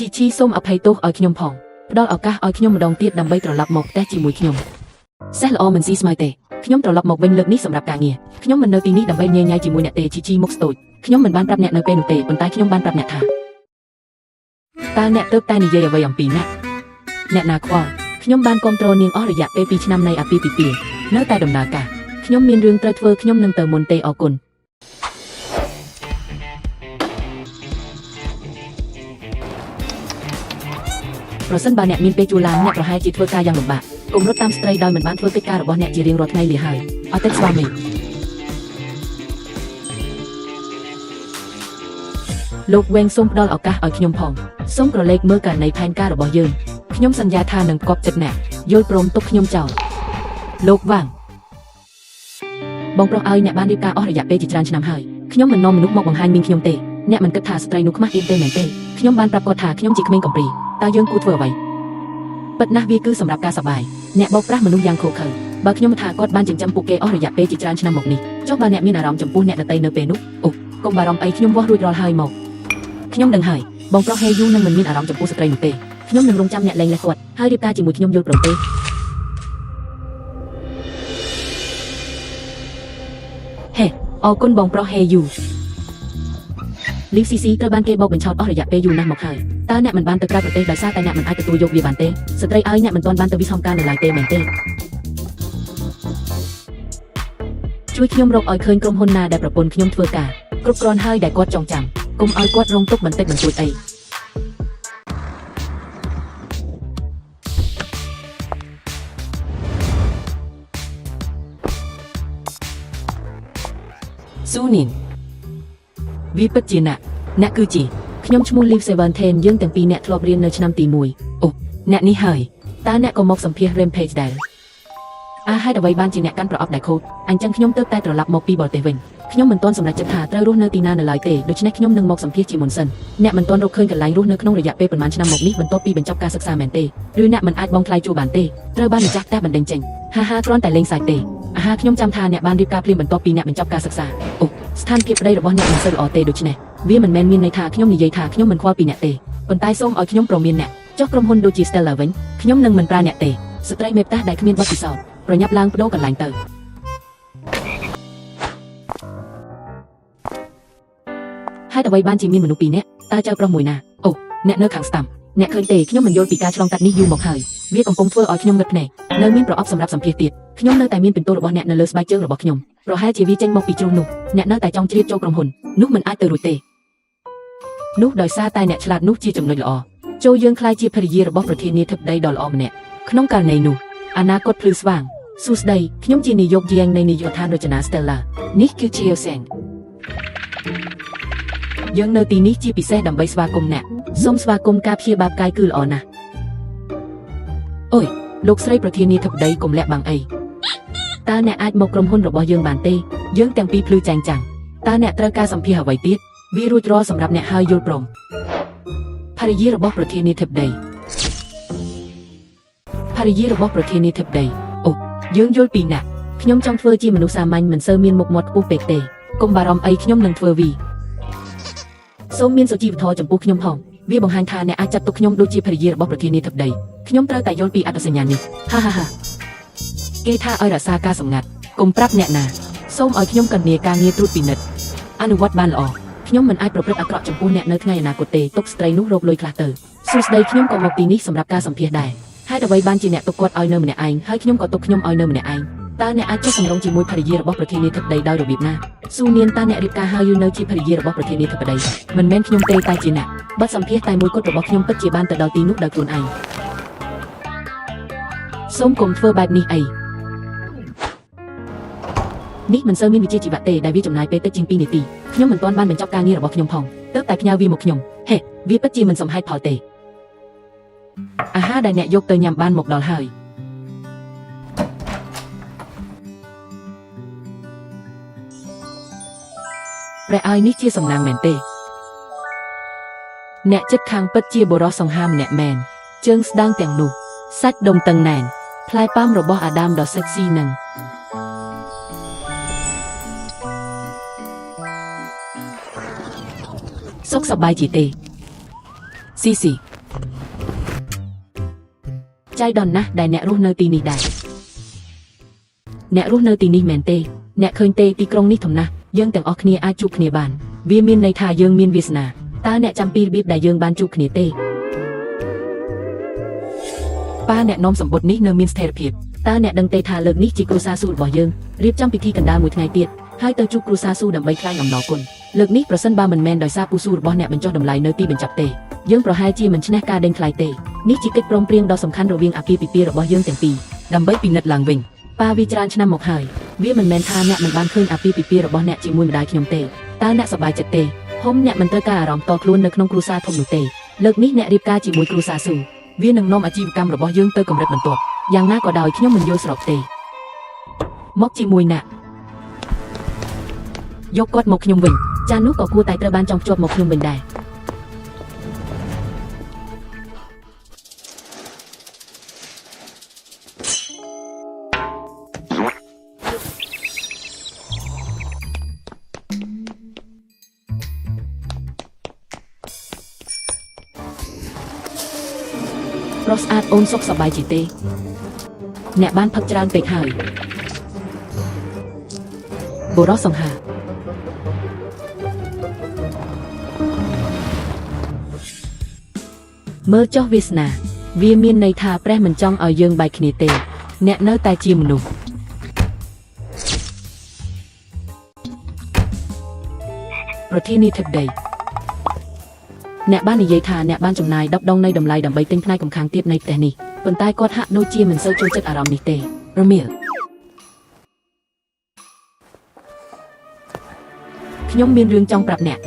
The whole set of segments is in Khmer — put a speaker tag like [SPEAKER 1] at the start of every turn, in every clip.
[SPEAKER 1] ជីជីសូមអភ័យទោសឲ្យខ្ញុំផងផ្ដល់ឱកាសឲ្យខ្ញុំម្ដងទៀតដើម្បីត្រឡប់មកផ្ទះជាមួយខ្ញុំសេះល្អមិនស៊ីស្មៅទេខ្ញុំត្រឡប់មកវិញលើកនេះសម្រាប់ការងារខ្ញុំមិននៅទីនេះដើម្បីញ៉ៃញ៉ៃជាមួយអ្នកទេជីជីមុខស្ទូចខ្ញុំមិនបានប្រាប់អ្នកនៅពេលនោះទេប៉ុន្តែខ្ញុំបានប្រាប់អ្នកថាតើអ្នកទើបតែនិយាយអ្វីអំពីអ្នកអ្នកណាខ្វល់ខ្ញុំបានគ្រប់គ្រងនាងអស់រយៈពេល2ឆ្នាំនៃអាពាហ៍ពិពាហ៍នៅតែដំណើរការខ្ញុំមានរឿងត្រូវធ្វើខ្ញុំនឹងទៅមុនទេអរគុណប្រសិនបើអ្នកមានពេលជួលឡានអ្នកប្រហែលជាធ្វើការយ៉ាងលំបាកកុំរត់តាមស្ត្រីដោយមិនបានធ្វើកិច្ចការរបស់អ្នកជារៀងរាល់ថ្ងៃលាហើយអតិថិស្វាមីលោកវែងសូមផ្ដល់ឱកាសឲ្យខ្ញុំផងសូមក្រឡេកមើលករណីផែនការរបស់យើងខ្ញុំសន្យាថានឹងផ្គប់ចិត្តអ្នកយល់ព្រមទុកខ្ញុំចោលលោកវាងបងប្រុសឲ្យអ្នកបានរៀបការអស់រយៈពេលជាច្រើនឆ្នាំហើយខ្ញុំមិននាំមនុស្សមកបង្ហាញមីងខ្ញុំទេអ្នកមិនគិតថាស្ត្រីនោះខ្មាស់អៀនទេមែនទេខ្ញុំបានប្រាប់គាត់ថាខ្ញុំជាក្មេងកំព្រីតើយើងគួរធ្វើអ្វីពិតណាស់វាគឺសម្រាប់ការសប្បាយអ្នកបោកប្រាស់មនុស្សយ៉ាងឃោរឃៅបើខ្ញុំថាគាត់បានចិញ្ចឹមពួកគេអស់រយៈពេលជាច្រើនឆ្នាំមកនេះចុះបើអ្នកមានអារម្មណ៍ចំពោះអ្នកដទៃនៅពេលនោះអូកុំបារម្ភអីខ្ញុំវាស់រួចរាល់ហើយមកខ្ញុំដឹងហើយបងប្រុសហេយូនឹងមិនមានអារម្មណ៍ចំពោះស្ត្រីនោះទេខ្ញុំនឹងរងចាំអ្នកលែងលេះគាត់ហើយរៀបការជាមួយខ្ញុំយល់ព្រមទេហេអរគុណបងប្រុសហេយូលីវស៊ីស៊ីត្រូវបានគេបោកបញ្ឆោតអស់រយៈពេលយូរណាស់មកហើយតើអ្នកមិនបានទៅក្រៅប្រទេសដោយសារតែអ្នកមិនអាចទទួលយកវាបានទេស្ត្រីឲ្យអ្នកមិនទាន់បានទៅវិសមការនៅឡើយទេមែនទេជួយខ្ញុំរកឲ្យឃើញក្រុមហ៊ុនណាដែលប្រពន្ធខ្ញុំធ្វើការគ្រប់គ្រាន់ហើយដែលគាត់ចងចាំកុំឲ្យគាត់រងទុក្ខបន្តិចបន្តួចអីស៊ូនីនវាពិតជាអ្នកអ្នកគឺជាខ្ញុំឈ្មោះ Liv Seventeen យើងទាំងពីរអ្នកធ្លាប់រៀននៅឆ្នាំទី1អូអ្នកនេះហើយតើអ្នកក៏មកសម្ភាស Rampage ដែរអាហេតុអ្វីបានជាអ្នកកាន់ប្រអប់ដែលខូចអញ្ចឹងខ្ញុំទើបតែត្រឡប់មកពីបរទេសវិញខ្ញុំមិនទាន់សម្រេចចិត្តថាត្រូវរស់នៅទីណានៅឡើយទេដូច្នេះខ្ញុំនឹងមកសម្ភាសជាមុនសិនអ្នកមិនទាន់រកឃើញកន្លែងរស់នៅក្នុងរយៈពេលប៉ុន្មានឆ្នាំមកនេះបន្ទាប់ពីបញ្ចប់ការសិក្សាមែនទេឬអ្នកមិនអាចបង់ថ្លៃជួលបានទេត្រូវបានម្ចាស់ផ្ទះបណ្ដេញចេញហាហាគ្រាន់តែលេងសើចទេអាហាខ្ញុំចាំថាអ្នកបានរៀបការភ្លាមបន្ទាប់ពីអ្នកបញ្ចប់ការសិក្សាអូស្ថានភាពប្តីរបស់អ្នកមិនសូវល្អទេដូច្នេះវាមិនមែនមានន័យថាខ្ញុំនិយាយថាខ្ញុំមិនខ្វល់ពីអ្នកទេប៉ុន្តែសូមឲ្យខ្ញុំព្រមានអ្នកចុះក្រុមហ៊ុនដូចជា Stella វិញខ្ញុំនឹងមិនប្រើអ្នកទេស្ត្រីមេផ្ទះដែលគ្មានបទពិសោធន៍ប្រញាប់ឡើងបដូរកន្លែងទៅហេតុអ្វីបានជាមានមនុស្សពីរនាក់តើចៅប្រុសមួយណាអូអ្នកនៅខាងស្ដាំអ្នកឃើញទេខ្ញុំមិនយល់ពីការឆ្លងកាត់នេះយូរមកហើយវាកំពុងធ្វើឲ្យខ្ញុំងឹតភ្នែកនៅមានប្រអប់សម្រាប់សម្ភាសទៀតខ្ញុំនៅតែមានពិន្ទុរបស់អ្នកនៅលើស្បែកជើងរបស់ខ្ញុំប្រហែលជាវាចេញមកពីជ្រុះនោះអ្នកនៅតែចង់ជ្រៀតចូលក្រុមហ៊ុននោះមិនអាចទៅរួចទេនោះដោយសារតែអ្នកឆ្លាតនោះជាចំណុចល្អចូលយើងក្លាយជាភរិយារបស់ប្រធានាធិបតីដ៏ល្អម្នាក់ក្នុងករណីនោះអនាគតភ្លឺស្វាងសួស្តីខ្ញុំជានាយកយាងនៃនាយកដ្ឋានរចនា Stella នេះគឺជាសេងយើងនៅទីនេះជាពិសេសដើម្បីស្វាគមន៍អ្នកសូមស្វាគមន៍ការព្យាបាលផ្កាយគឺល្អណាស់អូយលោកស្រីប្រធានាធិបតីកុំលាក់បាំងអីតើអ្នកអាចមកក្រុមហ៊ុនរបស់យើងបានទេយើងទាំងពីរភ្លឺចែងចាំងតើអ្នកត្រូវការសម្ភាសអ្វីទៀតវារួចរាល់សម្រាប់អ្នកហើយយល់ព្រមភរិយារបស់ប្រធានាធិបតីភរិយារបស់ប្រធានាធិបតីអូយើងយល់ពីអ្នកខ្ញុំចង់ធ្វើជាមនុស្សសាមញ្ញមិនសូវមានមុខមាត់ខ្ពស់ពេកទេកុំបារម្ភអីខ្ញុំនឹងធ្វើវីសូមមានសុជីវធម៌ចំពោះខ្ញុំផងវាបង្ហាញថាអ្នកអាចចាត់ទុកខ្ញុំដូចជាភរិយារបស់ប្រធានាធិបតីខ្ញុំត្រូវតែយល់ពីអត្តសញ្ញាណនេះហាហាហាគេថាឲ្យរក្សាការសម្ងាត់កុំប្រាប់អ្នកណាសូមឲ្យខ្ញុំកណ្ដាលការងារត្រួតពិនិត្យអនុវត្តបានល្អខ្ញុំមិនអាចប្រព្រឹត្តអាក្រក់ចំពោះអ្នកនៅថ្ងៃអនាគតទេទុកស្ត្រីនោះរកលុយខ្លះទៅសួស្តីខ្ញុំក៏មកទីនេះសម្រាប់ការសម្ភាសដែរហេតុអ្វីបានជាអ្នកទុកគាត់ឲ្យនៅម្នាក់ឯងហើយខ្ញុំក៏ទុកខ្ញុំឲ្យនៅម្នាក់ឯងតើអ្នកអាចចុះសម្រុងជាមួយភរិយារបស់ប្រធានាធិបតីដោយរបៀបណាស៊ូនានតើអ្នករៀបការហើយនៅជាភរិយារបស់ប្រធានាធិបតីមិនមែនខ្ញុំទេតែជាអ្នកបទសម្ភាសតែមួយគត់របស់ខ្ញុំពិតជាបានទៅដល់ទីនោះដោយខ្លួនឯងសូមកុំធ្វើបែបនេះអីនេះមិនសូវមានវិជ្ជាជីវៈទេដែលវាចំណាយពេលតិចជាង2នាទីខ្ញុំមិនទាន់បានបញ្ចប់ការងាររបស់ខ្ញុំផងទើបតែផ្ញើវាមកខ្ញុំហេវាពិតជាមិនសមហេតុផលទេអាហារដែលអ្នកយកទៅញ៉ាំបានមកដល់ហើយព្រះឲ្យនេះជាសំណាងមែនទេអ្នកចិត្តខាងពិតជាបុរសសង្ហាម្នាក់មែនជើងស្ដាងទាំងនោះសាច់ដុំតឹងណែនផ្លែប៉ាមរបស់អាដាមដ៏សិចស៊ីនឹងសុខសប្បាយជាទេស៊ីស៊ី ចៃដន្យណាស់ដែលអ្នករស់នៅទីនេះដែរអ្នករស់នៅទីនេះមែនទេអ្នកឃើញទេទីក្រុងនេះធំណាស់យើងទាំងអស់គ្នាអាចជួបគ្នាបានវាមានន័យថាយើងមានវាសនាតើអ្នកចាំពីរបៀបដែលយើងបានជួបគ្នាទេប៉ាអ្នកនាំសម្បុតនេះនៅមានស្ថិរភាពតើអ្នកដឹងទេថាលើកនេះជាគ្រួសារស៊ូរបស់យើងរៀបចំពិធីកណ្ដាលមួយថ្ងៃទៀតហើយទៅជួបគ្រួសារស៊ូដើម្បីថ្លែងអំណរគុណលើកនេះប្រសិនបើមិនមែនដោយសារពូស៊ូរបស់អ្នកបញ្ចុះតម្លៃនៅទីបញ្ចប់ទេយើងប្រហែលជាមិនឈ្នះការដេញថ្លៃទេនេះជាកិច្ចព្រមព្រៀងដ៏សំខាន់រវាងអាពាហ៍ពិពាហ៍របស់យើងទាំងពីរដើម្បីពិនិត្យឡើងវិញប៉ាវាច្រើនឆ្នាំមកហើយវាមិនមែនថាអ្នកមិនបានឃើញអាពាហ៍ពិពាហ៍របស់អ្នកជាមួយម្ដាយខ្ញុំទេតើអ្នកសប្បាយចិត្តទេហុំអ្នកមិនត្រូវការអារម្មណ៍តខ្លួននៅក្នុងគ្រួសារធំនោះទេលើកនេះអ្នករៀបការជាមួយគ្រួសារស៊ូវានឹងនាំអាជីវកម្មរបស់យើងទៅកម្រិតបន្ទាប់យ៉ាងណាក៏ដោយខ្ញុំមិនយល់ស្របទេមកជាមួយណាក់យកគាត់មកខ្ញុំវិញចាននោះក៏គួរតែត្រូវបានចង់ភ្ជាប់មកខ្ញុំវិញដែរប្រុសស្អាតអូនសុខសប្បាយជាទេអ្នកបានផឹកច្រើនពេកហើយបុរសសង្ហាមើលចុះវាសនាវាមានន័យថាព្រះមិនចង់ឲ្យយើងបែកគ្នាទេអ្នកនៅតែជាមនុស្សប្រធានាធិបតីអ្នកបាននិយាយថាអ្នកបានចំណាយ10ដងនៃតម្លៃដើម្បីទិញផ្នែកកំខាងទៀតនៃផ្ទះនេះប៉ុន្តែគាត់ហាក់ដូចជាមិនសូវចូលចិត្តអារម្មណ៍នេះទេរមៀលខ្ញុំមានរឿងចង់ប្រាប់អ្នក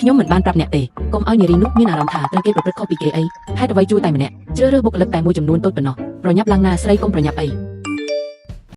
[SPEAKER 1] ខ្ញុំមិនបានប្រាប់អ្នកទេកុំឲ្យនារីនោះមានអារម្មណ៍ថាត្រូវគេប្រព្រឹត្តខុសពីគេអីហេតុអ្វីជួយតែម្នាក់ជ្រើសរើសបុគ្គលិកតែមួយចំនួនតូចប៉ុណ្ណោះប្រញាប់ឡើងណាស្រីកុំប្រញាប់អី